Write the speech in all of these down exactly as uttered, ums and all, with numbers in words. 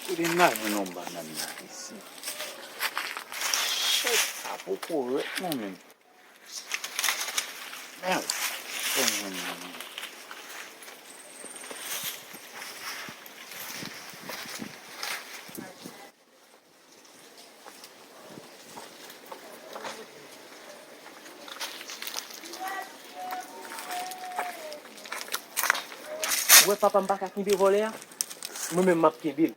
Kote m ta jwenn yon bannann la isi? Shit, sa poko rèt non menm. Mèd, fò m jwenn bannann. Ou wè papa m pa ka kenbe vòlè a? Mwen menm m ap kenbe l.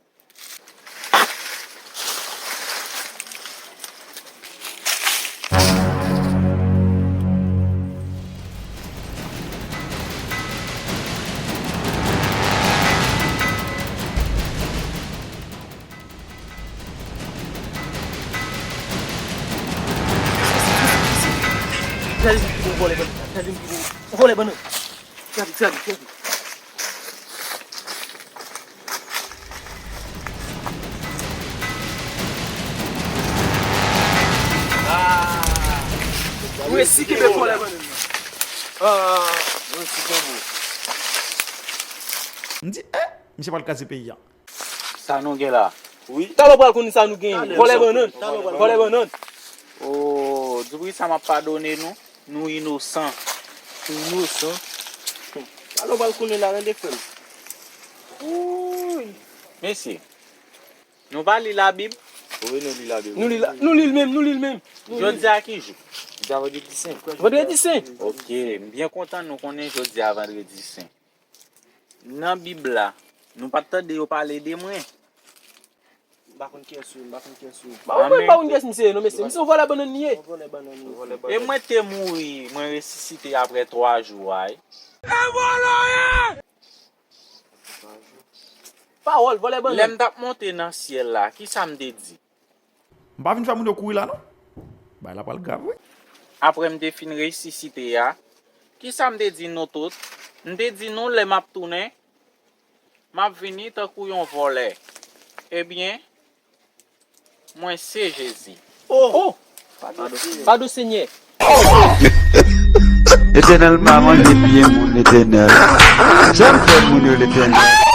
Gade m ki bon vòlè bannann. Gade m ki bon vòlè bannann. Gade, gade, gade. Ah! Ou resi kenbe vòlè bannann nan. Ah! Ou resi kenbe. M di, eh, misye pral kraze peyi a. Sa nou gen la? Wi. Talè w pral konnen sa nou genyen. Vòlè bannann. Vòlè bannann. Oh, di pou kisa m ap padone nou? Nou inosan. Nou inosan. Talè w pral konnen la, tande frè m. Wouy. Mesye, nou pa li Labib? Wi, nou li Labib. Nou li la, nou li l menm, nou li l menm. Jodi a ki jou? Jodi a vandredi sen. Vandredi sen. Ok, m byen kontan nou konnen jodi a vandredi sen. Nan Bib la, nou pa t tande yo pale de mwen. M pa konn kiyès ou ye, m pa konn kiyès ou ye. M pa konn, m pa konn kiyès misye ye, non, mesye. Misye yon vòlè bannann li ye. Yon vòlè bannann li ye. E mwen te mouri, mwen resisite apre twa jou a, wi. Pawòl, vòlè bannann. Lè m t ap monte nan syèl la, kisa m te di? M pa vin fè moun yo kouri la, non. Bagay la pral grav, wi. Apre m te fin resisite a, kisa m te di nou tout? M te di nou lè m ap tounen, m ap vini tankou yon vòlè. Ebyen, mwen se Jezi. Oh! Padon, Senyè. Letènèl pa manje pye moun, Letènèl. Sa m fè moun yo, Letènèl?